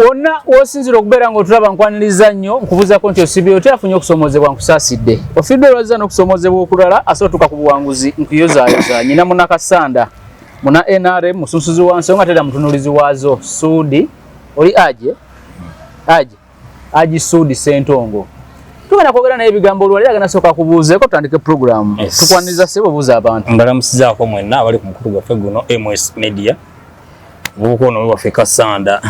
Wonna wosinzira okubeera ng'otulaba, nkwaniriza nnyo, nkubuuzako nti osibye otya? Afunye okusomoozebwa, nkusaasidde. Ofiddwa, olwazza n'okusomoozebwa okulala, asobola otuuka ku buwanguzi. Nkuyozaayoza nyina Munakasanda, muna NRM, musunsuzi wa nsonga, tera mutunulizi waazo. Suudi oli aje aje aji Suudi Sentongo, tugenda kwogera naye ebigambo olwaleero. Agenda sooka kubuuzeeko, tutandike programu. Yes. Tukwaniriza ssebo, obuuza abantu. Mbalamusizaako mwenna abali ku mukutu gwaffe guno MS Media. Obuuka ono waffe Kasanda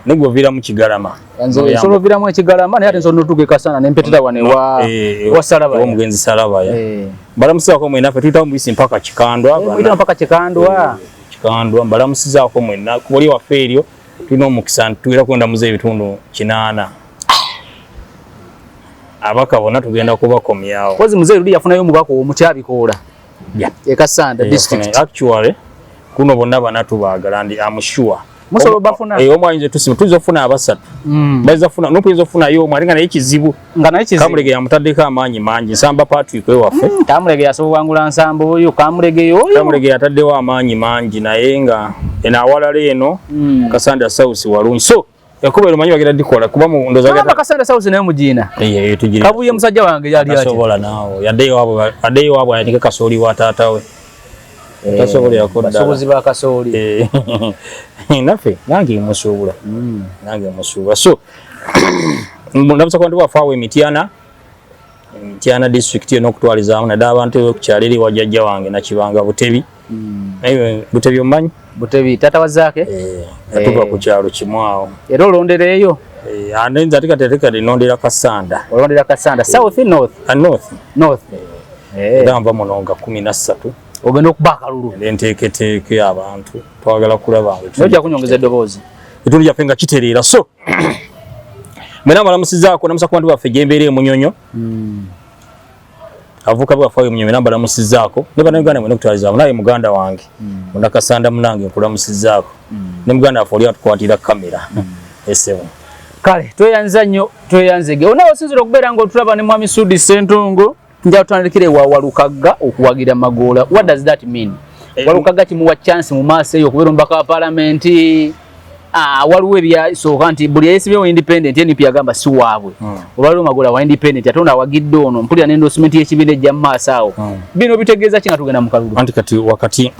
ne gwoviiramu Kigalama. Nze nsobola oviramu Ekigalama, naye ate nsobola notuuka e Kasanda nempetera wano ewa ewa Salabaya. Omugenzi Salabaya. Eh. Mbalamusizaako mwenna, ffe tuyitamu buyisi mpaka Kikandwa. Muyita mpaka Kikandwa. Kikandwa, mbalamusizaako mwenna. Kuboli waffe eryo tulina omukisa nti tugenda kwendamuza ebitundu 80, abaka bonna tugenda kubakomyawo. Kozi muzeeyi luli yafunayo omubaka omukyabikoola e Kasanda district. Actually kuno bonna bana tubaagala, ndi am sure. Musobola obafuna? Omu ayinza tusima, tuyinza okufuna abasatu. Bayinza kufuna nokuyinza okufunayo omu, ate nga naye kizibu. Nga naye kizibu. Kamulege yamutaddeko amaanyi mangi, Nsamba Patrick ewaffe. Kamulege yasobola wangula Nsamba oyo, Kamulege oyo. Kamulege yataddewo amaanyi mangi, naye nga eno awalala eno Kasanda South walungi, so ekkubo ero manyi bagenda dikola kuba mu ndoza. Gamba Kasanda South naye mugiina. Eh, tugira. Kabuye musajja wange yali atya? Tasobola naawe, yaddeyo waabwe, addeyo waabwe ayanike kasooli wa taata we. Tasobolerako ddala. Basuubuzi ba kasooli. Eh, naffe nange musuubula, nange musuubula. So ndabusa ku bantu baffe awo Emityana, Mityana district yonna okutwalizaamu, naddala abantu ku kyalo eri wajjajja wange Nakibanga Butebi. Naye Butebi omumanyi? Butebi taata wa Zaake. Eh, natuva ku kyalo kimu awo. Era olondera eyo? Eh, ate nze ate kati, ate kati nondera Kasanda. Olondera Kasanda South, North? A North. North. Era nva muno nga 13. Ogenda okuba akalulu. Enteeketeeke abantu twagala kulaba nga Nojja kunyongeza eddoboozi. Ebitundu byaffe nga kitereera. So mwena mbalamusizaako, namusa ku bantu baffe gyembeera Emunyonyo, abavubuka baffe awo Emunyonyo nambalamusizaako, ne Bannayuganda mwena okutwalizaamu. Naye muganda wange Munakasanda munange, nkulamusizaako, ne muganda waffe oli atukwatira kamera esebo. Kale tweyanza nnyo, tweyanzege ona osinzira okubeera ng'otulaba ne mwami Sudi Sentongo. Nja tutandikire wa Walukagga okuwagira Magoola. What does that mean? Walukagga kimuwa chance mu maaso eyo okubeera omubaka wa palamenti? Ah, waliwo ebyasooka nti buli eyesibyewo independent, NUP yagamba si waabwe. Olwaliwo Magoola wa independent, ate ono awagidde ono, mpulira n'endorsement y'ekibiina ejja mu maaso awo. Bino bitegeeza ki nga tugenda mu kalulu? Anti kati wakati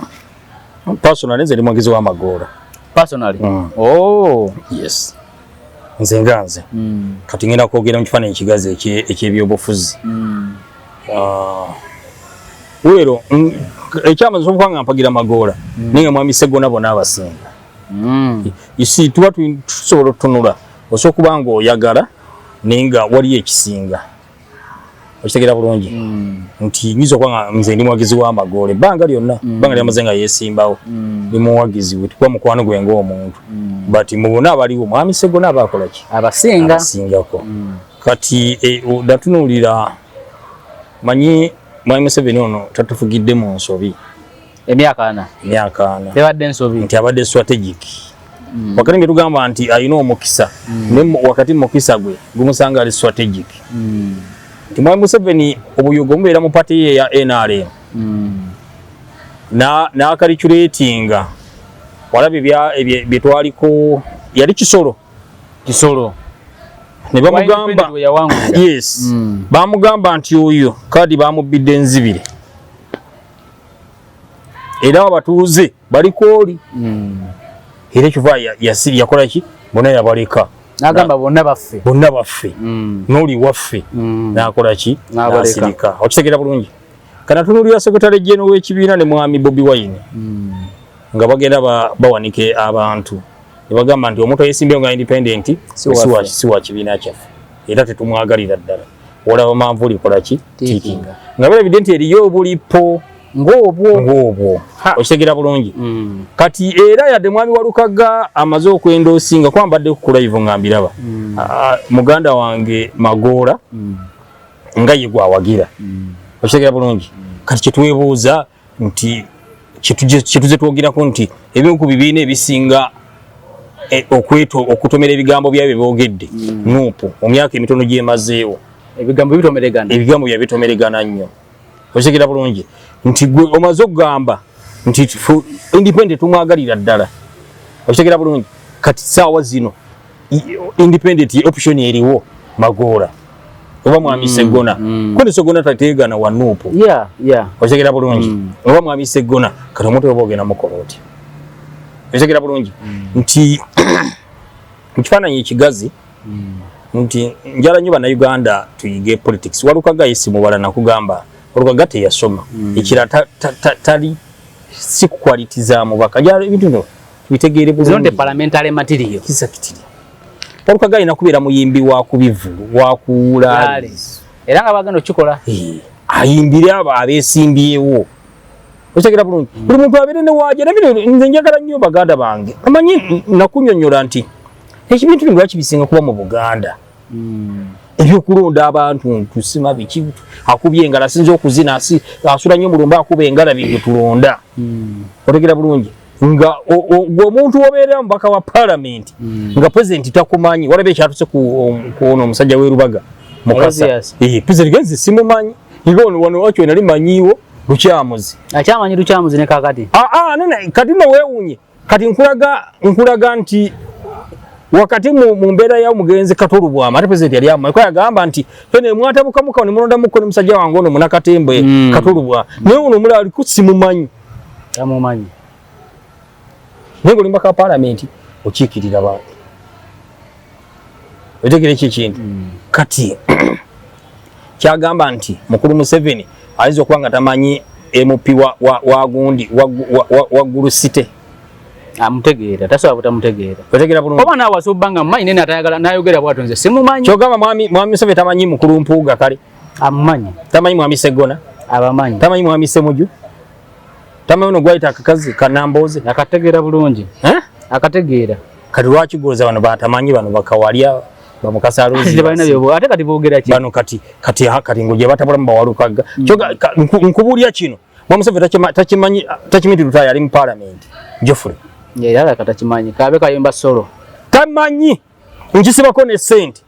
personally nze ndi mwagizi wa Magoola. Personally? Mm. Oh. Yes, nze nga nze. Kati ngenda kwogera mu kifaananyi ekigazi ekyebyobufuzi. Ah, weero ekyamaze okuba nga mpagira Magoola, naye nga mwami Segona bonna abasinga. You see, tuba tusobola otutunula, osobola okuba nga oyagala naye nga waliyo ekisinga. Okitegeera bulungi nti nyinza okuba nga nze ndi muwagizi wa Magoola ebbanga lyonna, ebbanga lyamaze nga yeesimbawo, ndi muwagizi we, tukuba mukwano gwe ng'omuntu, but mu bonna abaliwo mwami Segona aba akola ki? Abasinga. Abasingako. Kati natunuulira, manyi mwami Museveni ono tatufugidde mu nsobi. Emyaka 40. Emyaka 40. Tebadde nsobi. Nti abadde strategic. Wakati nge tugamba nti alina omukisa, naye wakati mukisa gwe gumusanga ali strategic, nti mwami Museveni obuyogo mubeera mu party ye ya NRM n'acalculatinga, walaba bye twaliko, yali kisolo. Kisolo. Ne bamugamba we yawangulira. Yes. Bamugamba nti oyo kadi bamubbidde enzibire, era abatuuze baliko oli. Era ekiva yakola ki? Bonna yabaleka. N'agamba bonna baffe. Bonna baffe. N'oli waffe. N'akola ki? N'abaleka. N'asirika. Okitegeera bulungi? Kana tunuulira secretary general w'ekibiina ne mwami Bobi Wine nga bagenda bawanike abantu ne bagamba nti omuntu ayesimbyewo nga independent Si waffe. Si wa kibiina kyaffe era tetumwagalira ddala. Olaba manvuli kola ki? Tiikinga. Nga balabidde nti eriyo obulipo ng'obwo. Ng'obwo. Okitegeera bulungi? Mm. Kati era yadde mwami Walukaga amaze okwendoosinga, kuba mbadde ku live nga mbiraba. Ah, muganda wange Magoola nga ye gwawagira. Okitegeera bulungi? Kati kyetwebuuza nti kyetuze twogerako nti ebimu ku bibiina ebisinga okutomera ebigambo byabyo byogedde, NUP mu myaka emitono gyemazeewo. Ebigambo bitomeregana. Ebigambo bya bitomeregana nnyo. Okitegeera bulungi nti gwe omaze okugamba nti independent tumwagalira ddala. Okitegeera bulungi? Kati saawa zino independent option eriwo Magoola oba mwami Sseggona. Ko ne Sseggona tateegana wa NUP. Otegera bulungi? Oba mwami Sseggona, kati omuntu oba ogenda mukola otya? Otegera bulungi nti mu kifaananyi ekigazi nti njala nnyo Bannayuganda tuyige politics. Walukaga ye simubala nakugamba Walukaga teyasoma. Ekirala tali si quality za mubaka. Njala ebintu bino tubitegeere It's not a bulungi. parliamentary material. Exactly. Walukaga alina kubeera muyimbi wa kubivulu wa kuwula. Era nga bagenda okukikola. Ayimbire abo abeesimbyewo. Okitegera bulungi? Buli muntu abeere ne waaja. Nabino nze njagala nnyo baganda bange. Amanyi nakunnyonnyola nti ekibintu bino lwaki bisinga kuba mu Buganda. Ebyokulonda abantu tusima biki, akubye engalo, asinza okuzina, asula nnyo mulumba, akuba engalo, bye tulonda. Otegera bulungi? Nga gwe omuntu obeera mubaka wa parliament nga president takumanyi, walaba ekyatuse ku ono omusajja w'e Rubaga Mukasa. Aloysius. President genzi simumanyi. Igo ono wano wakyo nali manyiwo Lukyamuzi. Akyamanyi Lukyamuzi ne kakati. Ah ah, nene kati no weewunye. Kati nkulaga nti wakati mu mbeera ya omugenzi Kato Lubwama, ate president yali amumanyi, kuba yagamba nti ene mwatabukamuka ne mulonda mukko ne musajja wange ono munakatembe Kato Lubwama, naye ono omulala aliko simumanyi. Tamumanyi. Naye ng'oli mubaka wa parliament okiikirira bantu. Otegeera ekyo ekintu? Kati kyagamba nti mukulu Museveni ayinza okuba nga tamanyi MP wa gundi wa Gulu City. Amutegeera, tasobola butamutegeera. Otegeera bulungi? Oba naawe asobola nga mmanyi, nene atayagala n'ayogera bw'atyo, nze simumanyi. Kyogamba mwami Museveni tamanyi mukulu Mpuuga kale? Amumanyi. Tamanyi mwami Sseggona? Abamanyi. Tamanyi mwami Ssemuju? Tamanyi ono gwayita akakazi Kanambooze? Akategeera bulungi. Eh? Akategeera. Kati lwaki goza bano batamanyi, bano bakawalya bamukasa Ate tebalina byobo, ate kati boogera ki? Bano kati ngo gye batabula mu bawalukaga. Kyoga nkubuulira kino. Mwami Museveni takimanyi nti Lutaaya ali mu parliament. Geoffrey. Era alabika takimanyi. Kabe kayimba solo. Tamanyi. Nkisibako ne ssente.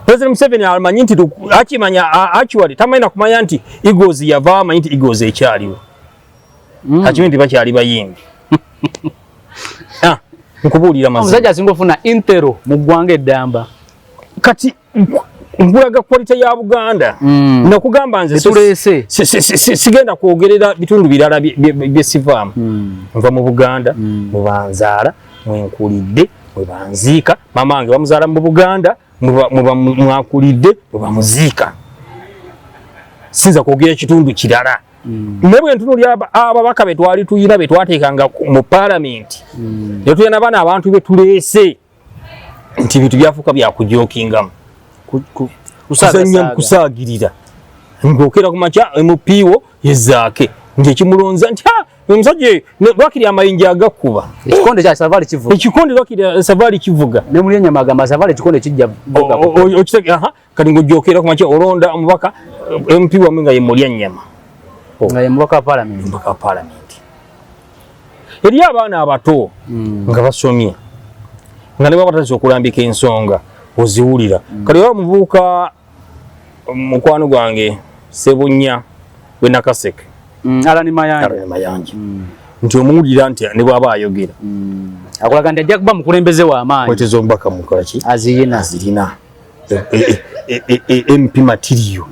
President Museveni amanyi nti akimanya, actually tamanyi na kumanya nti Eagles yava, amanyi nti Eagles ekyaliwo. Akimanyi nti bakyali bayimbi. Nkubuulira mazima. Omusajja asinga ofuna intero mu ggwanga eddamba. Kati nkulaga quality ya Buganda. Nakugamba nze Etuleese. Sigenda kwogerera bitundu birala bye sivaamu. Nva mu Buganda, mu banzaala, mwenkulidde, mwe banziika. Mama wange bamuzaala mu Buganda, mwakulidde, mwe bamuziika. Sinza kwogera ekitundu kirala. Naye bwe ntunuulira ababaka be twali tuyina, be twateekanga mu parliament, ne tuyina bano abantu be tuleese, nti ebintu byafuuka bya kujookingamu. Kuzannya kusaagirira. Ng'okeera ku makya MP wo yezaake ng'ekimulonza nti ha omusajja lwakiri amayinja agakuba. Ekikonde kya Savali kivuga. Ekikonde lwakiri Savali kivuga. Ne muli ennyama agamba Savali ekikonde kijja kuvuga. Okitege, aha, kati ng'ojjokeera ku makya olonda omubaka MP wammwe nga ye mulya nnyama. Nga ye mubaka wa parliament. Mubaka wa parliament. Eri abaana abato nga basomye nga ne baba batandise okulambika ensonga oziwulira. Kati oba muvubuka mukwano gwange Ssebunya w'e Nakaseke. Alan Mayanja. Alan Mayanja. Nti omuwulira nti ne bw'aba ayogera. Akulaga nti ajja kuba mukulembeze w'amaanyi. Kweteza omubaka mukola ki? Aziyina. Azirina. MP material.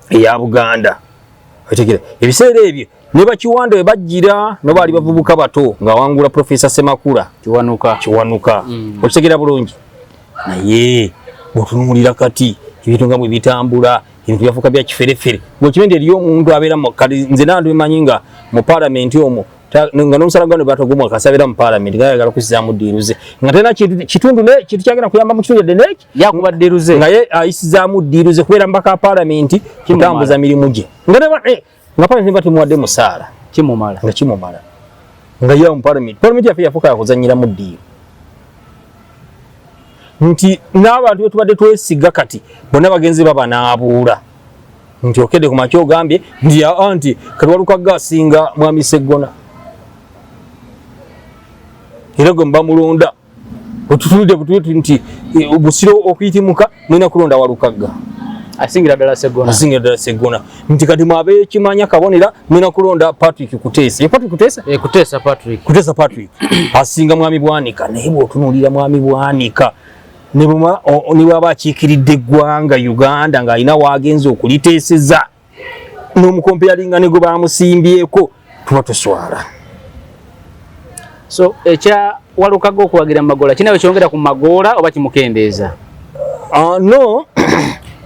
Eya Buganda. Otegera. Ebiseera ebyo ne bakiwanda we bajjira no baali bavubuka bato nga wangula Professor Semakula. Kiwanuka. Kiwanuka. Okitegera bulungi. Naye bw'otunuulira kati ebintu nga bwe bitambula, ebintu byafuuka bya kiferefere. Bw'okimanyi nti eriyo omuntu abeera mu, kati nze nange mbimanyi nga mu parliament omwo, nga n'omusala gwa ne batagumwa kasabira mu parliament, nga ayagala kusizaamu ddiiru ze. Nga talina kitundu ne, kintu kyagenda kuyamba mu kitundu yadde n'eki? Yakuba ddiiru ze. Nga ye ayisizaamu ddiiru ze kubeera mubaka wa parliament, Kimumala. kutambuza mirimu gye. Nga ne nga parliament ba temuwadde musaala. Kimumala. Nga kimumala. Nga ye mu parliament. Parliament yaffe yafuuka yakuzannyiramu ddiiru. Nti n'abantu be tubadde twesiga kati bonna bagenzi baba n'abuula. Nti okedde ku makya ogambye nti nti kati Walukagga asinga mwami Sseggona. Era gwe muba mulonda otutunudde butunuti nti Busiro okuyitimuka mulina kulonda Walukagga. Asingira ddala Sseggona. Asingira ddala Sseggona. Nti kati mwabekimanya kabonera mulina kulonda Patrick Kuteesa. Ye Patrick Kuteesa? Eh, Kuteesa Patrick. Kuteesa Patrick. Asinga Mwami Bwanika. Naye bw'otunuulira Mwami Bwanika ne bw'aba akiikiridde eggwanga Uganda ng'alina w'agenze okuliteeseza n'omukompeyalinga ne gwe bamusimbyeko tuba tuswala. So ekya Walukaga okuwagira Magoola kinawe kyongera ku Magoola oba kimukendeeza? No,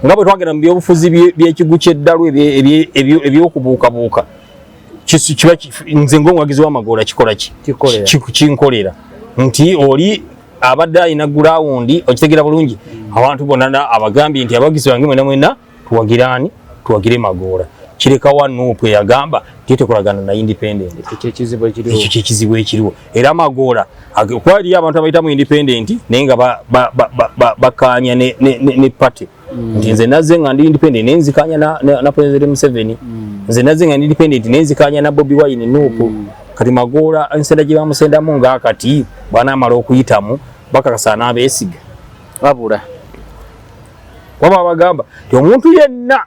nga bwe twagenda mu byobufuzi by'ekigu ky'eddalu ebyokubuukabuuka, kiba nze ng'omuwagizi wa Magoola kikola ki? Kinkolera nti oli abadde alina gulawundi, okitegeera bulungi, abantu bonna abagambye nti abawagizi bange mwena mwena tuwagirani, tuwagire Magoola. Kireka wa NUP eyagamba nti tekolagana na independent. Ekyo kyekizibu ekiriwo. Era Magoola kuba eriyo abantu abayita mu independent naye nga bakkaanya ne party. Nti nze nazze nga ndi independent naye nzikanya na President Museveni. Nze nazze nga ndi independent naye nzikanya na Bobi Wine NUP. Kati Magoola ensenda gye bamusendamu ng'akati bw'anaamala okuyitamu bakakasa n'abeesiga. Wabula waba bagamba nti omuntu yenna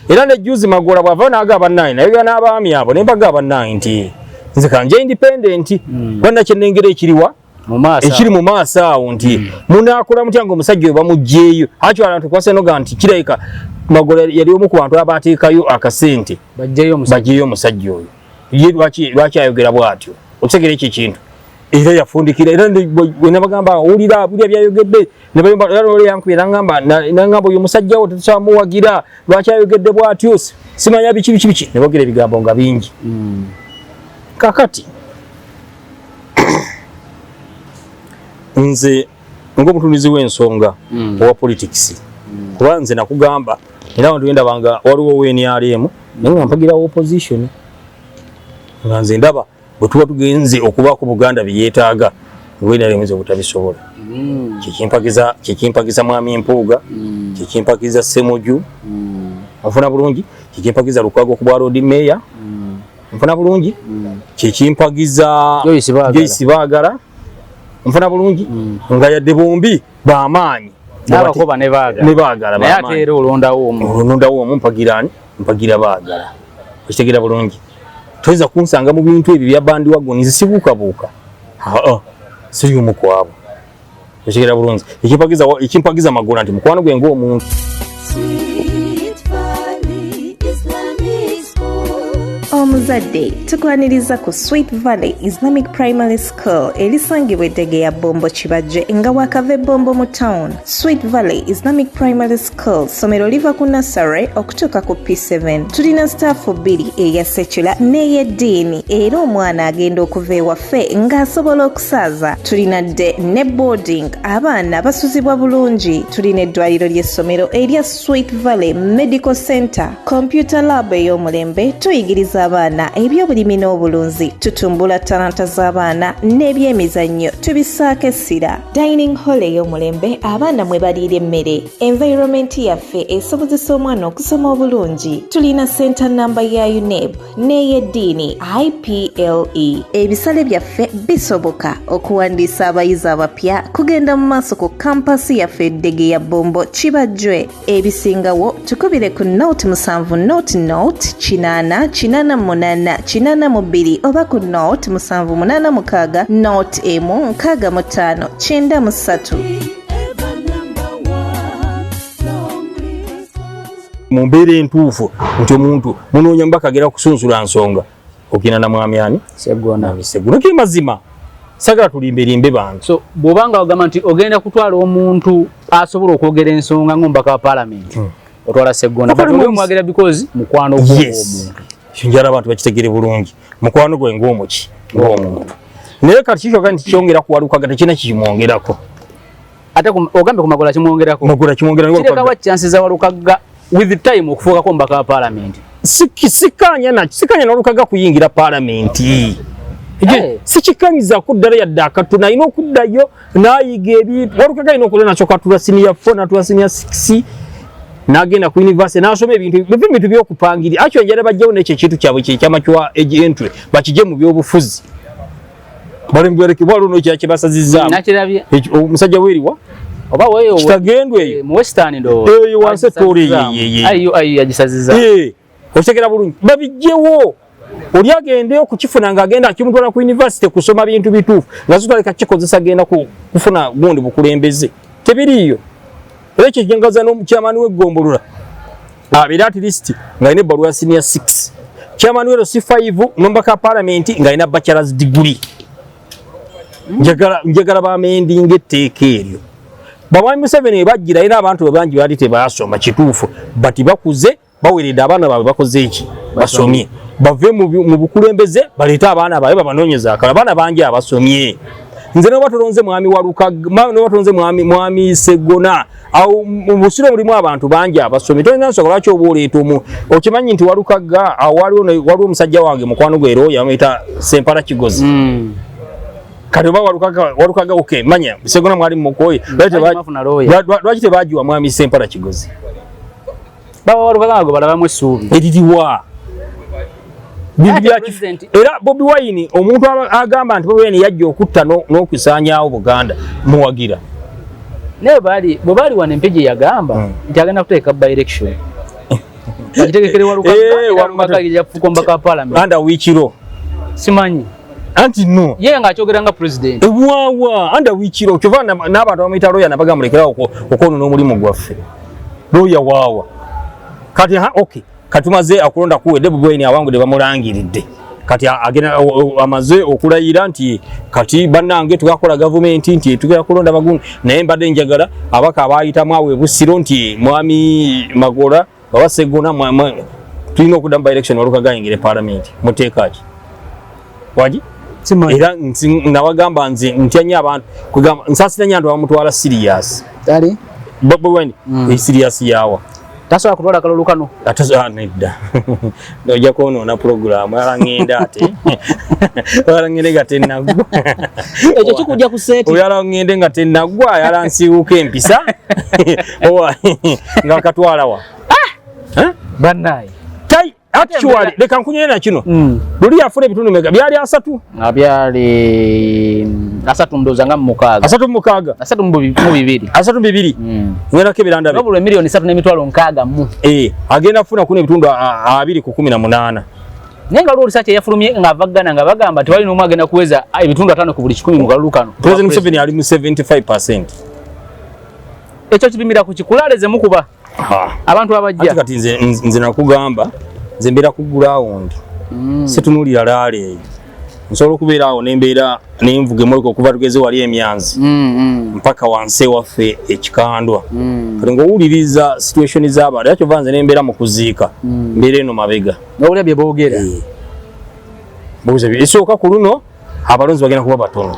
era ne juzi Magoola bw'ava n'agamba bannaye naye era n'abaami abo ne mbagamba bannaye nti nze kanje independent bonna kye nnengera ekiriwa ekiri mu maaso awo nti munaakola mutya ng'omusajja oyo bamuggyeeyo. Actually abantu kwasa enoga nti kirabika Magoola yali omu ku bantu abateekayo akasente baggyeyo omusajja oyo. Ye lwaki ayogera bw'atyo? Okitegera ekyo ekintu. Era yafundikira era bwe nabagamba owulira bulya byayogedde ne bayomba era oli yankubye n'angamba oyo omusajja wo tetusobola muwagira lwaki ayogedde bw'atyo simanya biki biki biki ne boogera ebigambo nga bingi. Kakati nze ng'omutunuzi w'ensonga owa politics kuba nze nakugamba era abantu bendabanga waliwo ow'NRM naye nga mpagira opposition nga nze ndaba bwe tuba tugenze okubaako Buganda bye yeetaaga NRM nze obutabisobola. Kyekimpagiza Mwami Mpuuga, kyekimpagiza Ssemuju, nfuna bulungi, kyekimpagiza Lukwago ku bwa Lord Mayor, nfuna bulungi, kyekimpagiza Joyce Baagala, nfuna bulungi, nga yadde bombi bamaanyi n'abakoba ne Baagala naye ate era olondawo omu. Olondawo omu mpagira ani? Mpagira Baagala. Okitegeera bulungi. Toyinza kunsanga mu bintu ebyo bya bandwagon nze sibuukabuuka. Siri omu ku abo. Okitegeera bulungi. Ekimpagiza Magoola nti mukwano gwe ng'omuntu. Omuzadde tukwaniriza ku Sweet Valley Islamic Primary School erisangibwa eddege ya Bombo Kibajje nga wakava Bombo mu town. Sweet Valley Islamic Primary School ssomero liva ku nursery okutuuka ku P7. Tulina staafu bbiri, eya secular n'ey'eddiini, era omwana agenda okuva ewaffe ng'asobola okusaaza. Tulina dde ne boarding, abaana basuzibwa bulungi. Tulina eddwaliro ly'essomero erya Sweet Valley Medical Center, computer lab ey'omulembe, tuyigiriza abaana ebyobulimi n'obulunzi, tutumbula talanta z'abaana n'ebyemizannyo tubissaako essira. Dining hall ey'omulembe abaana mwe baliira emmere. Environment yaffe esobozesa omwana okusoma obulungi. Tulina center namba ya UNEB n'ey'eddiini IPLE. Ebisale byaffe bisoboka. Okuwandiisa abayizi abapya kugenda mu maaso ku kampasi yaffe eddege ya Bombo Kibajjwe. Ebisingawo tukubire ku 07 00 8 88 82 oba ku 0786 01 65 93. Mu mbeera entuufu nti omuntu munoonya mubaka agenda kusunsula nsonga ogenda na mwami ani? Sseggona. Sseggona ke mazima. Sagala tulimberimbe bantu. So bw'obanga ogamba nti ogenda kutwala omuntu asobola okwogera ensonga ng'omubaka wa parliament, otwala Sseggona. But oli omwagira because mukwano gwo omuntu. Njala abantu bakitegere bulungi. Mukwano gwe ng'omuki ng'omuntu. Naye kati kikyo nti kyongera kuwalukaga tekirina kikimwongerako. Ate ogambe ku Magoola kimwongerako. Magoola kimwongerako. Kireka wa chances za Walukaga with time okufuukako omubaka wa parliament. Sikanya na Walukaga kuyingira parliament. Sikikanyiza kuddala yadde akatuna alina okuddayo n'ayiga ebintu. Walukaga alina okudda nakyo katula senior 4 n'atula senior 6 n'agenda ku university n'asoma ebintu ebintu by'okupangirira. Akyo njala bajjawo n'ekyo ekintu kyabwe kye kyama entry bakijje mu byobufuzi. Balembereke bwalo no kya kibasazizzaamu. Nakirabye. Omusajja weeriwa? Oba weyo Kitagendwa eyo. Mu Western ndo. Eyo wansi ettoolo eyo, ye, ye. IUIU yagisaziza. Okitegera bulungi, babijjewo, oli agende okukifuna ng'agenda kimutwala ku university kusoma bintu bituufu, nga zitwaleka kikozesa genda kufuna gundi bukulembeze, tebiriiyo. Era ekyo kyengaza n'omukyamani w'eggombolola abeera at least ng'alina ebbaluwa ya senior 6, chairman wa LC5, nomubaka wa parliament ng'alina bachelor's degree. Njagala bamendinga etteeka eryo. Bamwami Museveni bajjira, era abantu be bangi baali tebaasoma, kituufu, but bakuze, baweredde, abaana baabwe bakoze eki? Basomye. Bave mu bukulembeze, baleete abaana baabwe babanoonyeza akala. Abaana bangi abasomye. Nze noba tolonze mwami Walukaga, noba tolonze mwami Segona, awo mu Busiro mulimu abantu bangi abasomye, tolina nsonga lwaki oba oleeta omu. Okimanyi nti Walukaga awo waliwo omusajja wange mukwano gwe, era oyo amuyita Sempala Kigozi. Kati oba Walukaga, okay, manya Segona mwali mukooye, Lwaki mwafuna lawyer? Lwaki tebagiwa mwami Sempala Kigozi? Baba Walukaga ngo balabamu essuubi. Eririwa? Bintu Ate bya Era Bobi Wine, omuntu agamba nti Bobi Wine yajja okutta n'okusaanyaawo Buganda, muwagira. Naye bwe baali wano Empigi yagamba nti agenda kuteeka by election. Bagitegekere Walukaga, era Walukaga ajja kufuuka omubaka wa parliament. Under which law? Simanyi. Anti no. Ye ng'akyogera nga president. Waawa, under which law? Kyova n'abantu bamuyita lawyer nabaga mulekerawo okwonoona omulimu gwaffe. Lawyer waawa. Kati ha, okay. Kati tumaze okulonda kuwedde, Bobi Wine awangudde, bamulangiridde. Kati agenda, amaze okulayira nti kati bannange tugakola gavumenti, nti tugenda kulonda bagundi, naye mbadde njagala abaka abayitamu awo e Busiro nti mwami Magola baba Segona, tulina okudda mu by-election, Walukaga ayingire parliament. Muteeka ki wagi? Simanyi. Era nabagamba nze ntya nnyo abantu, kugamba nsaasira nnyo abantu bamutwala serious. Ali? Bobi Wine, serious yawa? Tasobola kutwala kalulu kano. Ate nedda, ojja kwonoona puroguramu. Ala ŋŋenda, ate oyala ŋŋende nga tennaggwa. Ekyo kikujja ku seeti. Oyala ŋŋende nga tennaggwa, ayala nsiiwuka empisa. Owa, nga katwala wa? Eh? Bannaye. Tai, actually, leka nkunyonye na kino. Luli yafuna ebitundu meka? Byali 30? Nga byali 30 ndowooza nga mu mukaaga. 36. Asatu mu bibiri. 32. Ngendako ebiranda bye. Wabula emiliyoni ssatu n'emitwalo nkaaga mu. Agenda kufuna kuno ebitundu abiri ku kumi na munaana. Naye nga waliwo research eyafulumye ng'ava Ghana nga bagamba tewali n'omu agenda kuweza ebitundu 50 ku buli 100 mu kalulu kano. President Museveni ali mu 75%. Ekyo kipimira ku kikulaleze mukuba. Abantu abajja. Ate kati nze nakugamba, nze mbeera ku ground. Situnuulira laala eyo. Nsobola okubeera awo nembeera nenvuga emmotoka okuva tugeze wali emyanzi mpaka wansi ewaffe ekikandwa. Kati ng'owuliriza situation z'abantu, era kyova nze nembeera mu kuziika, mbeera eno mabega. N'owulira bye boogera. Buuza esooka ku luno abalonzi bagenda kuba batono.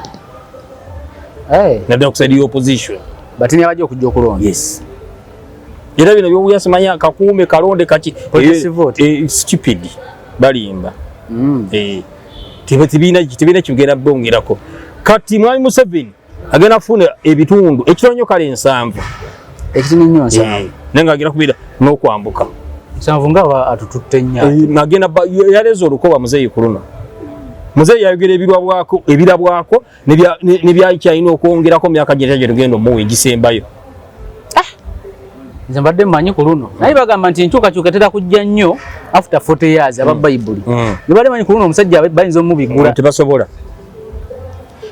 Naddala ku side y'opposition. Batini abajja okujja okulonda. Yes. Era bino by'owulira simanya kakuume kalonde kaki. Protest vote. Stupid. Balimba. Tebina kigenda bongerako. Kati Mwami Museveni agenda kufuna ebitundu ekitono nnyo, kale 70. Ekitono nnyo 70. Naye ng'agenda kubeera n'okwambuka. 70 nga aba atututte nnyo. Agenda yaleeze olukoba muzeeyi ku luno. Muzeeyi yayogera ebirabwako n'ebyakyalina okwongerako mu myaka gye tugenda omuwa egisembayo. Nze mbadde mmanyi ku luno. Naye bagamba nti enkyukakyuka etera kujja nnyo after 40 years aba Bayibuli. Ne bali manyi ku luno omusajja bayinza omubigula. Tebasobola.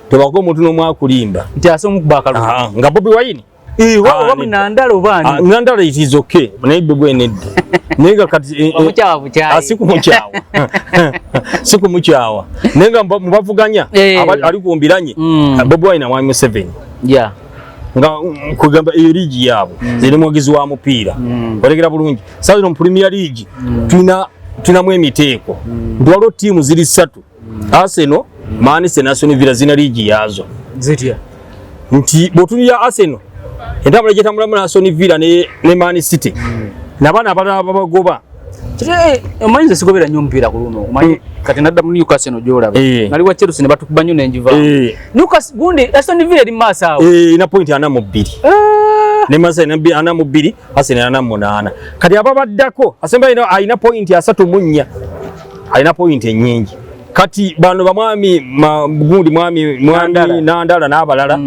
Tebako omuntu n'omu akulimba. Nti ase omukuba akalulu. Nga Bobi Wine. Oba Nandala oba ani? Nandala it is okay. Naye Bobi Wine nedda. Naye nga kati, Omukyawa bukyayi. Si kumukyawa. Si kumukyawa. Naye nga mubavuganya, ali kumbiranye, Bobi Wine na Mwami Museveni. Nga, kugamba eyo liigi yaabwe. Nze ndi muwagizi wa mupiira. Otegera bulungi. Sasa zino mu Premier League, tulinamu emiteeko. Nti waliwo ttiimu ziri 3. Arsenal, Man City na Aston Villa zina liigi yaazo. Zitya? Nti bw'otunulira Arsenal, entambula gyetambulamu na Aston Villa ne Man City. N'abaana abalala babagoba. Kite omanyi nze sigobera nnyo omupiira ku luno. Omanyi kati nadda mu Newcastle gy'olaba. Nali wa Chelsea ne batukuba nnyo ne ngiva. Newcastle gundi Aston Villa eri mu maaso awo. Ina point 42. Ne Man City 42, Arsenal 48. Kati ababaddako, asemba alina point 34. Alina point ennyingi. Kati bano bamwami gundi mwami mwami Nandala n'abalala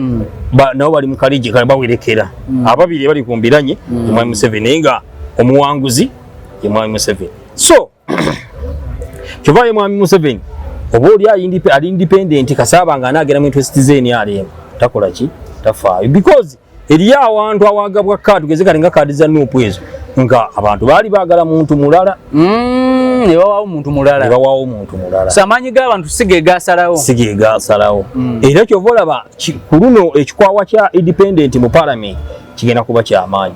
nabo bali mu kaligi kale bawerekera ababiri bali ku mbiranye Mwami Museveni nga omuwanguzi ye Mwami Museveni. So kyova ye Mwami Museveni oba oli ali independent kasaba nga anaagenda mu interest ze NRM takola ki, tafaayo, because eriyo awantu awagabwa kaadi geze kali nga kaadi za NUP ezo nga abantu baali baagala muntu mulala, ne bawaawo omuntu mulala, ne bawaawo omuntu mulala. So amaanyi g'abantu si ge gasalawo, si ge gasalawo. Era kyova olaba ku luno ekikwawa kya independent mu parliament kigenda kuba kyamaanyi.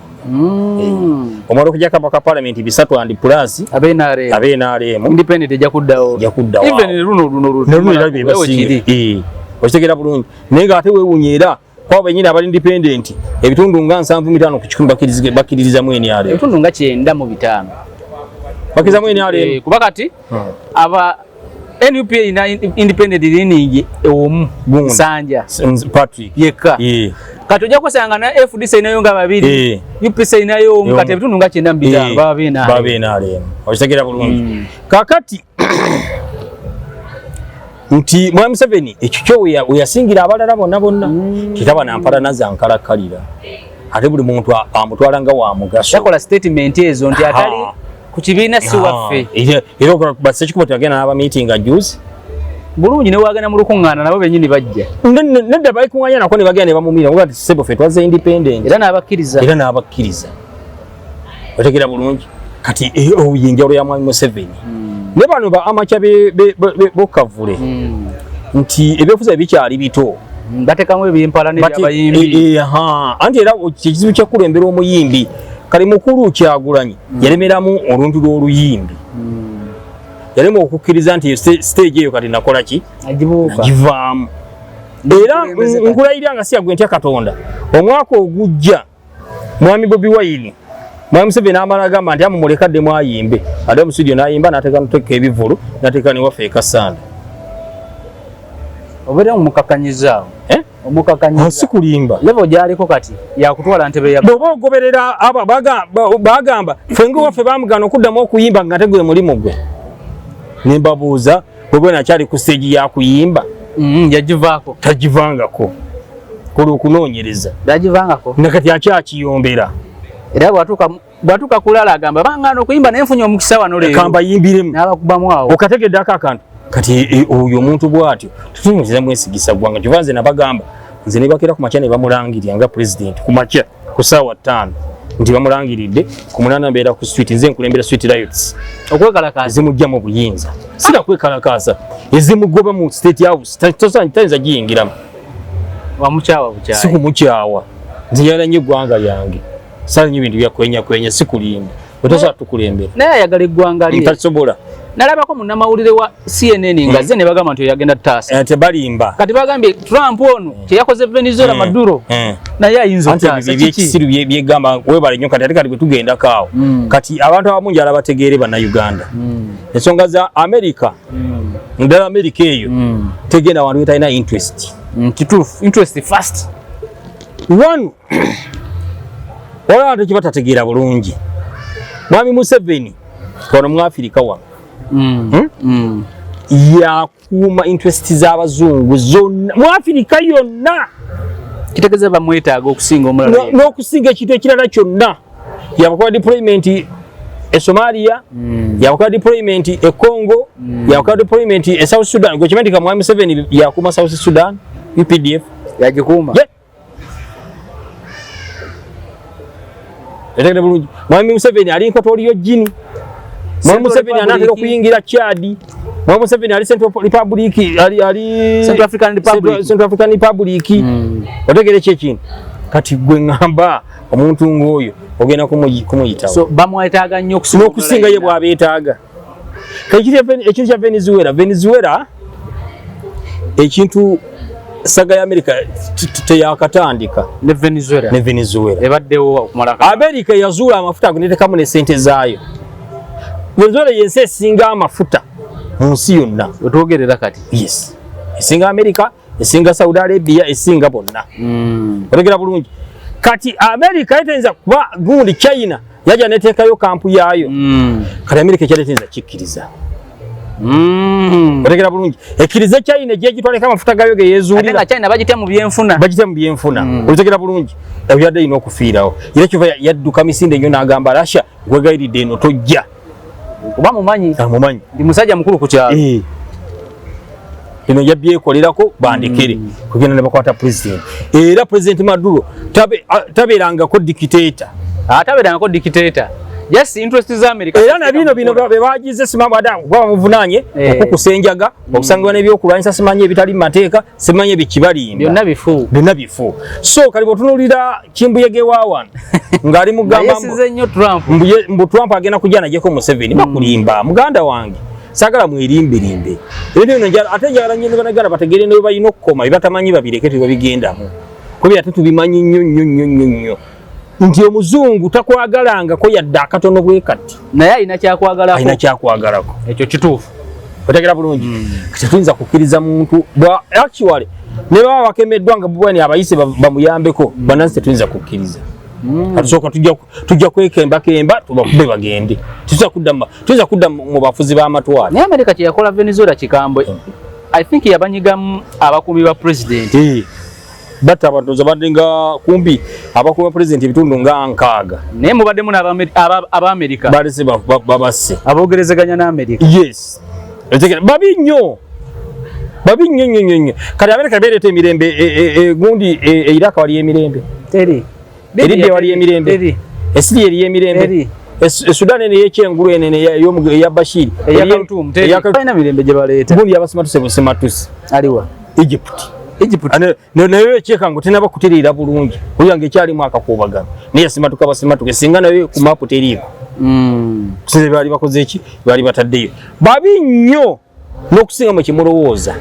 Omala okujjako abaka parliament 300 and plus abe abe NRM, independent ejja kuddawo, ejja kuddawo. Even luno luno ne luno era be basinga. Okitegeera bulungi. Naye ng'ate weewuunya era kwabo bennyini abali independent ebitundu nga 75% bakkiririzamu NRM. Ebitundu nga 95. Bakkirizamu NRM. Kuba kati aba NUP erina independent leaning omu. Gundi. Nsanja. Patrick. Yekka. Kati ojja kusanga na FDC erinayo nga babiri, UPC erinayo omu, kati ebitundu nga 95 baba b'NRM. Baba NRM. Okitegeera bulungi. Kakati nti Mwami Museveni ekyo kyo we yasingira abalala bonna bonna, kitaba nampalana za nkalakkalira, ate buli muntu amutwala nga wa mugaso. Yakola statement ezo nti atali ku kibiina si waffe. Era basekikubo teyagenda n'aba meeting juzi. Bulungi, ne wagenda mu lukuŋŋaana nabo bennyini bajja. Nedda, balikuŋŋaanya nako ne bagenda ne bamumira nti ssebo ffe twazze independent. Era n'abakkiriza. Era n'abakkiriza. Otegeera bulungi. Kati oyo yenjawulo ya Mwami Museveni ne bano ba amakya bokavule nti ebyobufuzi bikyali bito. Batekamu ebyempala n'ebyabayimbi. Anti era ekizibu kyakulembera omuyimbi kali mukulu Kyagulanyi yalemeramu oluntu lw'oluyimbi, yalema okukkiriza nti stage eyo kati nakola ki, agibuuka, givaamu. Era nkulayirira nga siyagwe ntya Katonda, omwaka ogujja Mwami Bobi Wine, Mwami Museveni amala agamba nti amumuleka ddemu ayimbe, ate mu studio n'ayimba n'ateeka nuteeka ebivvulu n'ateeka newaffe ekasanda. Obeera omukakanyizaawo. Eh? Omukakanyiza. Si kulimba. Level gy'aliko kati yakutwala ntebe ya bw'oba ogoberera aba bagamba ffe ng'owaffe bamugaana okuddamu okuyimba nga tegwe mulimu gwe. Ne mbabuuza, bwe nakyali ku stage ya kuyimba? Yagivaako. Tagivangako, kola okunoonyereza. Yagivangako. Nakati akyakiyombera. Era bwatuuka kulala agamba bangaana okuyimba naye nfunye omukisa wano leero. Kamba yimbiremu. N'abakubamu awo. Okategeddako akantu kati oyo omuntu bw'atyo tetuyinza mwesigisa ggwanga. Kyova nze nabagamba, nze ne bakeera ku makya ne bamulangirira nga president ku makya ku ssaawa 5 nti bamulangiridde, ku 8 mbeera ku street, nze nkulembera street riots. Okwekalakaasa. Ezimujja mu buyinza, sira kwekalakaasa, ezimugoba mu State House, tayinza giyingiramu. Wamukyawa bukyayi. Si kumukyawa, nze njagala nnyo eggwanga lyange, sala nnyo ebintu bya kwenya, si kulimba, bwe tukulembera. Naye ayagala eggwanga lye. Tasobola. Nalabako munnamawulire wa CNN nga ze ne bagamba nti oyagenda taasa. Tebalimba. Kati bagambye Trump ono kyeyakoze Venezuela, Maduro naye ayinza anti okutaasa. ebyo ebyekisiru byegamba webale nnyo. Kati ate kati bwe tugendako awo, kati abantu abamu njala bategeere Bannayuganda ensonga za America, naddala America eyo tegenda wantu wetalina interest. Kituufu, interest first. One, waliwo abantu ekibatategeera bulungi. Mwami Museveni wano mu Afirika wano yakuuma interest z'abazungu zonna mu Afirika yonna. Kitegeeza bamwetaaga okusinga omulala yenna. N'okusinga ekintu ekirala kyonna. Yabakola deployment e Somalia, yabakola deployment e Congo, yabakola deployment e South Sudan. Gwe kimanyi nti Mwami Museveni yakuuma South Sudan UPDF? Yagikuuma. Yeah. Etegere bulungi. Mwami Museveni ali Equatorial Guinea. Mwami Central Museveni anaatera Republic. okuyingira Chad. Mwami Museveni ali Central Republic, ali Central African Republic. Central African Republic. Otegere ki ekintu? Kati gwe ŋŋamba omuntu ng'oyo ogenda kumuyitawo. So bamwetaaga nnyo okusinga n'okusinga ye omulala yenna. bw'abeetaaga. Ekintu kya Venezuela, ekintu saga ya America teyakatandika. Ne Venezuela. Ne Venezuela. Ebaddewo okumala America yazuula amafuta ago netekamu ne sente zaayo. Venezuela yensi esinga amafuta mu nsi yonna. Wetwogerera kati. Yes, esinga America, esinga Saudi Arabia, esinga bonna. Otegera bulungi. Kati America etayinza kuba gundi, China yajja neteekayo kampu yaayo. Kati America ekyali teyinza kikkiriza. Otegera bulungi, ekkirize China egyegitwaleko amafuta gayo ge yezuulira. Ate China bagitya mu byenfuna, bagitya mu byenfuna. Otegera bulungi, ebyo yadde erina okufiirawo, era kyova yadduka misinde nnyo n'agamba Russia, nkwegayiridde eno tojja, kuba mumanyi. Amumanyi. Ndi musajja mukulu ku kyalo. Bino yabyekolerako bandekere. Kugenda ne bakwata president, era President Maduro tabeerangako dictator. Atabeerangako dictator, just interest za America. Era na bino bino be bagize simanyi ada kuba bamuvunanye okukusa enjaga, okusangibwa n'ebyokulwanyisa, simanyi ebitali mu mateeka, simanyi ebikibalimba. Byonna bifu. Byonna bifu. So kali bw'otunuulira Kimbuyege wa wano ng'ali mugamba yesize nnyo Trump. Mbu Trump agenda kujja najeko Museveni, bakulimba muganda wange, saagala mwerimberimbe ebintu bino. Ate njagala nnyo ne Bannayuganda bategeere ne bwe balina okukoma, bye batamanyi babireke, tebabigendamu, kuba ate tubimanyi nnyo nnyo nnyo nnyo nnyo nti omuzungu takwagalangako yadde akatono bwe kati. Naye alina kyakwagalako. Alina kyakwagalako. Ekyo kituufu. Otegera bulungi, tetuyinza kukkiriza muntu bwa actually ne baba bakemeddwa nga bubwani abayise bamuyambeko, bannansi tetuyinza kukkiriza. Katusooka tujja kwekembakemba tubakube bagende. Tuyinza kudda mu bafuzi b'amatwale. Naye America kye yakola Venezuela kikambwe. I think yabanyigamu abakuumi ba president. Batta abantu badde nga kumpi abakuuma president ebitundu nga 60. Naye mubaddemu n'Abamerika. Balese babasse. Aboogerezeganya n'Amerika. Yes. Babi nnyo, babi nnyo nnyo nnyo nnyo. Kati Amerika beereeta emirembe gundi e Iraq waliyo emirembe? Teri. E Libya waliyo emirembe? Teri. E Syria eriyo emirembe? Teri. E Sudan eno eyekyengulu eno eya Bashir? Eya Khartoum teri. Balina mirembe gye baleeta. Gundi yabasimatuse busimatuse. Aliwa? Egypt. Egypt. Naye ekyekango tenaba kutereera bulungi, oyange ekyalimu akakuubagano, naye yasimatuka basimatuke, singa nayo ku maapu teriiko. Kusinza baali bakoze eki, baali bataddeyo babi nnyo n'okusinga mu kimulowooza.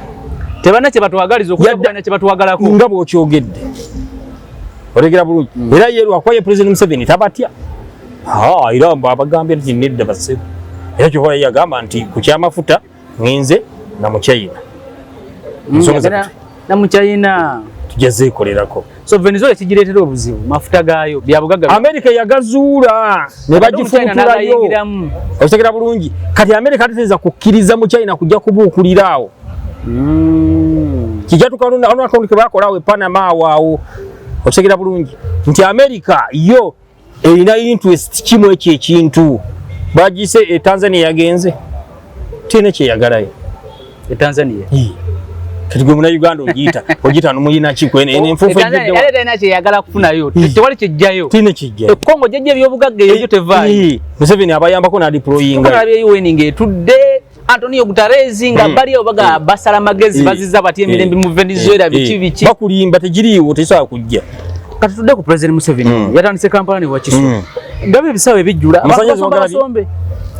Tebalina kye batwagaliza okujja kye batwagalako. Nga bw'okyogedde, otegera bulungi, era ye lwakuba ye President Museveni tabatya. Era abagambye nti nedda basebo, era kyova ye yagamba nti ku kyamafuta ngenze na mu China. Ensonga Na mu China. Tujja zeekolerako. So Venezuela kigireetera obuzibu mafuta gaayo byabugagga. Amerika yagazuula ne Ate omuchina bagifutulayo. n'agayingiramu. Okitegera bulungi, kati Amerika teteza kukkiriza mu China kujja kubuukulira awo. Kijja tukalunakaunti ke bakola awo e Panama awo awo. Okitegera bulungi nti Amerika yo erina interest kimu, ekyo ekintu bagise e Tanzania yagenze terina kyeyagalayo. E Tanzania. Kati gwe Munauganda ogiyita nomuyina ki kwene eno enfuufu? E Tanzania ejjudde yali terina kyeyagala kufunayo, tewali kijjayo. Terina kijjayo. E Congo gyejja ebyobugagga eyo gyo tevaayo. Museveni abayambako n'adeployinga. Olabye UN ng'etudde, Antonio Guterres nga bali awo baga basala magezi, baziza batya emirembe mu Venezuela, biki biki. Bakulimba, tegiriiwo, tekisobola kujja. Kati tudde ku President Museveni. Yatandise Kampala ne Wakiso. Ndaba ebisawo ebijjula. Abantu Amasannyalaze basomba. wagalabye? Basombe.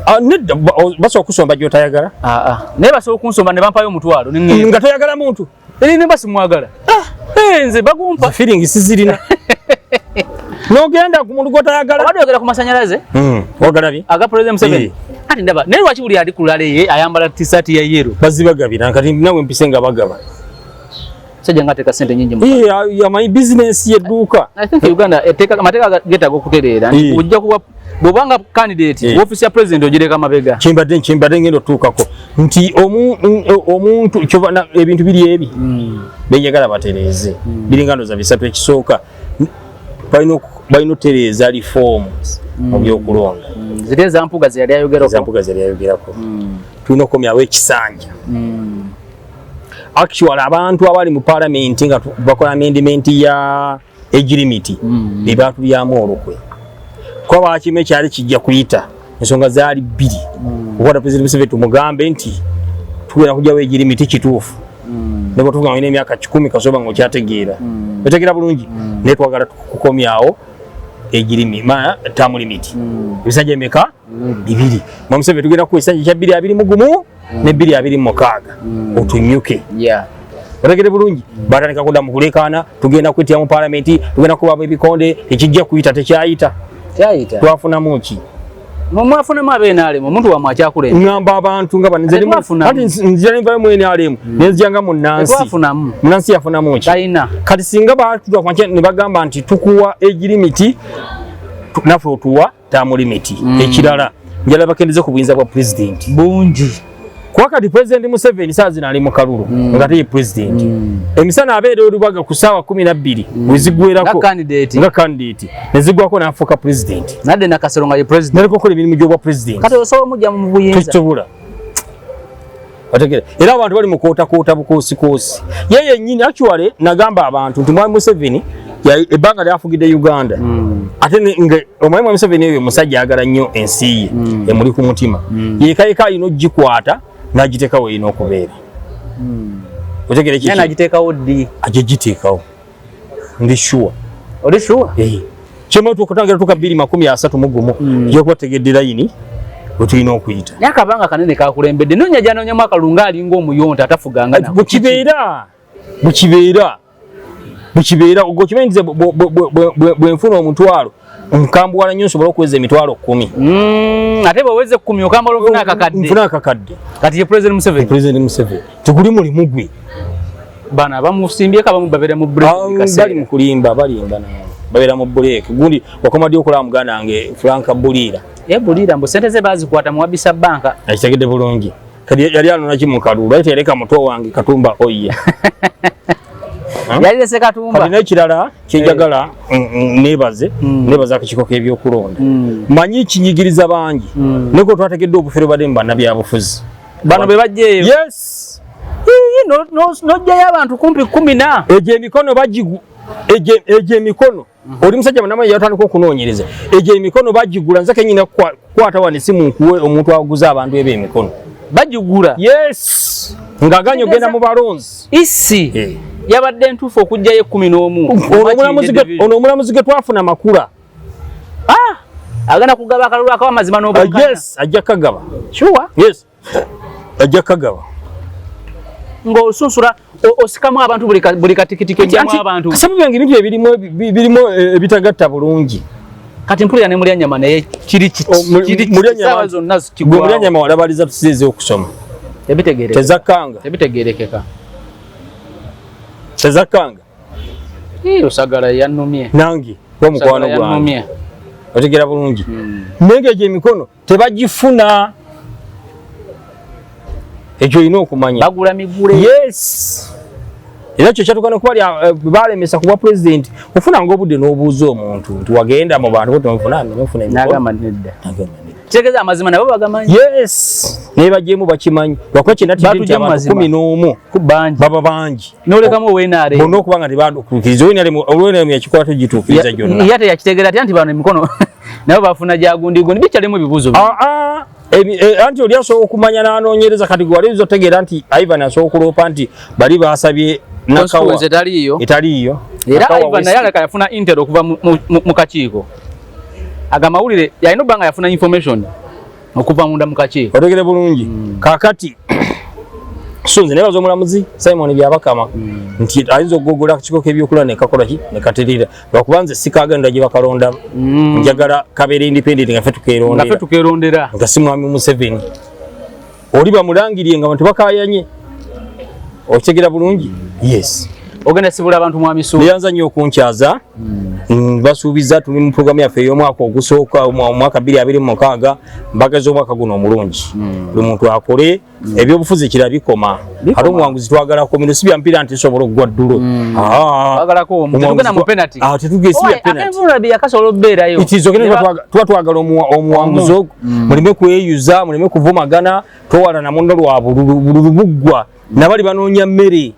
Ah, nedda, basobola okusomba gy'otayagala. Ah, ah. Naye basobola okunsomba ne bampayo 10,000 ne ŋŋenda. Nga toyagala muntu. Eri ne basimwagala. Eh, nze bagumpa. Feeling sizirina n'ogenda ku muntu gw'otayagala. Obadde oyogera ku masanyalaze Wagalabye? Aga President Museveni. Ati ndaba naye lwaki buli ali ku rally ye ayambala t-shirt ya yellow? Bazibagabira, kati nawe mpise nga bagaba. Sajja nga ateeka ssente nnyingi mu Eh, amanyi bizinensi y'edduuka. I think Uganda eteeka amateeka geetaaga okutereera nti ojja kuba bw'obanga candidate, ofiisi ya president ogireka mabega. Kyembadde ngenda otuukako nti omuntu kyova ebintu biri ebi benjagala batereeze biringa ndoza bisatu. Ekisooka, balina otereeza reforms mu byokulonda. Ziri eza Mpuga ze yali ayogerako. Eza Mpuga ze yali ayogerako. Tulina okukomyawo ekisanja. Actually abantu abali mu parliament nga bakola amendment ya age limit be batulyamu olukwe, kuba bakimu ekyali kijja kuyita. Ensonga zaali bbiri: okukwata President Museveni tumugambe nti tugenda kujjawo age limit, kituufu, ne bwetuvuga nga olina emyaka 100 kasoba nga okyategeera, otegeera bulungi, naye twagala kukomyawo age limit ma term limit. Ebisanja emeka? Bibiri. Mwa Museveni tugenda kuwa ekisanja kya 2021 ne 2026 otunyuke. Otegere bulungi, batandika kudda mu kulekaana, tugenda kwetya mu palamenti, tugenda kubamu ebikonde, tekijja kuyita, tekyayita. Kyayita. Twafunamu ki? Mwafunamu abe NRM, omuntu wamwe akyakulemba. Ŋŋamba abantu nga bano, nze Tetwafunamu. ati nzija nenvayo mu NRM nenzija nga munnansi. Tetwafunamu. Munnansi yafunamu ki? Talina. Kati singa batula kwankya ne bagamba nti tukuwa age limit, naffe otuwa term limit. Ekirala, njala bakendeze ku buyinza bwa pulezidenti. Bungi. Kuba kati President Museveni saa zino ali mu kalulu nga teye president. Emisana abeera olubaga ku ssaawa 12 wezigwerako nga candidate nezigwako n'afuuka president. Nadde Nakasero nga ye president. Naleka okukola emirimu gy'obwa president. Kati osobola omujja mu buyinza? Tokisobola. Otegere. Era abantu bali mu kwotakwota bukoosikoosi. Ye yennyini actually nagamba abantu nti Mwami Museveni ebbanga lyafugidde Uganda. Ate omanyi Mwami Museveni oyo musajja ayagala nnyo ensi ye, emuli ku mutima. Yeka yeka alina oggikwata n'agiteeka weerina okubeera. Otegere kiki? Naye n'agiteekawo ddi? Ajja giteekawo. Ndi sure. Oli sure? Eh. Kyema tukutangira tuka 2031 tujja kuba tutegedde layini we tulina okuyita. Naye akabanga kanene kakulembedde. Noonya gy'anoonyamu akalulu ng'alinga omuyonta atafuganga nako. Bwe kibeera bwe ogwo kimanyi nti bwe nfuna omutwalo nkambuwala nnyo nsobole okuweza emitwalo 10. Ate bw'oweza 10 okambala ofuna akakadde. Nfuna akakadde. Kati ye President Museveni. President Museveni. Teguli mulimu gwe. Bano abamusimbyeko abamu babeera mu break buli kaseera. Bali mu kulimba, balimba nabo. Babeera mu break. Gundi wakoma ddi okulaba muganda wange Frank Buliira. Ye Buliira mbu ssente ze baazikwata mu Wabisa Bank. Akitegedde bulungi. Kati yali anona ki mu kalulu? Lwaki teyaleka muto wange Katumba Oye? Yalirese Katumba. Kati n'ekirala kye njagala, neebaze, neebaze akakiiko k'ebyokulonda. Manyi kinyigiriza bangi. Naye ko twategedde obufere badde mu bannabyabufuzi. Bano be bajjeeyo. Yes. N'ojjayo abantu kumpi 10. Egyo emikono bagigu, egyo emikono. Oli musajja munnamawulire yatandika okunoonyereza. Egyo emikono bagigula, nze kennyini kukwata wano essimu nkuwe omuntu aguza abantu ebo emikono. Bagigula? Yes. Ng'aganye ogenda mu balonzi. Isi. Yabadde ntuufu okuggyayo 11. Ono omulamuzi gwe twafuna makula. Agenda kugaba akalulu akawa amazima n'obwenkanya. Yes, ajja kagaba. Sure? Yes. Ajja kagaba. Ng'osunsula osikamu abantu buli katikiti kejjamu abantu. Kasaba byange ebintu ebirimu birimu ebitagatta bulungi. Kati mpulira ne mulya nnyama naye kiri kiri saawa zonna kigwawo. Mulya nnyama walabaliza tusize okusoma. Tebitegeerekeka. Tezakkanga. Tebitegeerekeka. Tezakkanga. Osagala yannumye. Nange wa mukwano gwange. Otegera bulungi. Naye ng'egyo emikono tebagifuna. Ekyo olina okumanya. Bagula migule. Yes. Era kyo kyatuuka n'okuba baalemesa ku bwa pulezidenti ofunanga obudde n'obuuza omuntu nti wagenda mu bantu bo nfuna nfuna emikono. N'agamba nedda. N'agamba nedda. Kitegeeza amazima nabo bagamanyi. Yes. Naye bagyemu bakimanyi. Lwakuba kye natidde nti abantu 11 ku bangi. Baba bangi. N'olekamu owa NRM. Bonna okuba nga tebaatuukiriza. Owa NRM yakikola tugituukiriza gyonna. Ye teyakitegeera atya nti bano emikono nabo bafuna gya gundi gundi. Bikyalimu ebibuuzo bingi. Anti oli asobola okumanya n'anoonyereza kati gwe wali oyinza otegeera nti Ivan asobola okuloopa nti bali baasabye Nakawa. Constituency etaliiyo. Etaliiyo. Era Nakawa Ivan naye West. alabika yafuna intel okuva mu kakiiko. Aga mawulire yalina okuba nga yafuna information okuva munda mu kakiiko. Otegere bulungi. Kaakati so nze neebaza omulamuzi Simon Byabakama nti ayinza okugogola akakiiko k'ebyokulonda ne kakola ki? Ne katerera. Lwakuba nze sikaagenda gye bakalonda. Njagala kabeere independent nga ffe tukeerondera. Nga ffe tukeerondera. Nga si Mwami Museveni. Oli bamulangiriye nga abantu bakaayanye. Okitegera bulungi? Yes. Ogenda sibula abantu Mwami Ssuubi. Neyanza nnyo okunkyaza. Basuubiza tuli mu programu yaffe ey'omwaka ogusooka, omwaka 2026, mbaga z'omwaka guno omulungi. Buli muntu akole ebyobufuzi kirala bikoma. Bikoma. Ate omuwanguzi twagala komino, si bya mpiira nti nsobola okugwa ddulo. Twagalako omu. Tetugenda mu penalty. Tetugenda, si bya Oye, penalty. ate envula bye yakasobola okubeerayo. It is okay, Ne ba- tuba twagala omuwanguzi Omu. ogwo. Muleme kweyuza, muleme kuvumagana, towalana munno lwa bululu, bululu buggwa. Nabali banoonya mmere.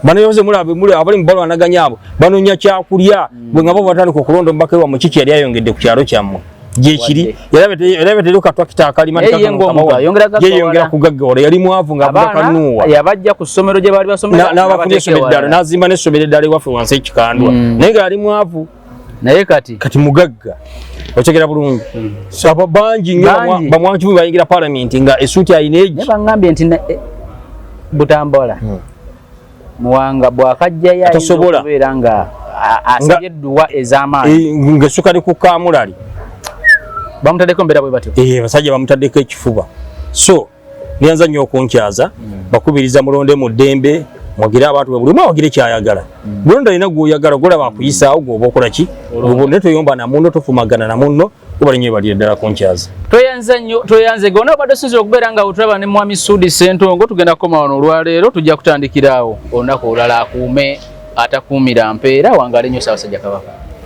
Bano mulabe muli abali mu balwanaganya abo banoonya kyakulya. Bwe nga bo batandika okulonda omubaka wa Mukiki yali ayongedde ku kyalo kyammwe. Gyekiri. Yalaba teriyo katwakita akalima Naye ye nti ng'omuntu kano ayongera kamawa. Ye yongera gaggawala. kugaggawala. Yali mwavu ng'avuga Abaana kanuuwa. yabajja ku ssomero gye baali basomera, N'abafuna n'abateeka essomero eddala, ewalala. n'azimba n'essomero eddala ewaffe wansi e Kikandwa. Naye nga yali mwavu. Naye kati? Kati mugagga. Otegera bulungi. So abo bangi nnyo Bangi. bamwankivu bayingira parliament nga essuuti alina egi. Naye bangambye nti Butambala. Muwanga bw'akajjayo ayinza Atasobola. okubeera nga asabye edduwa ez'amaanyi. Ng'essuka li ku kaamulali. Bamutaddeko embeera bwe batyo. Abasajja bamutaddeko ekifuba. So neyanza nnyo okunkyaza, bakubiriza mulonde mu ddembe, mwogere abantu bwe buli omu awagire ky'ayagala. Bulonda alina gw'oyagala, gw'olaba akuyisaawo, gw'oba okola ki? Olonda. Naye toyomba na munno, tofumagana na munno, Webale nnyo, webalire ddala kunkyaza. Tweyanza nnyo, tweyanze gonna obadde osinzira okubeera nga otulaba ne Mwami Sudi Ssentongo. Tugenda kukoma wano olwaleero, tujja kutandikira awo olunaku olulala. Akuume atakuumira mpeera. Wangaale nnyo Ssaabasajja Kabaka.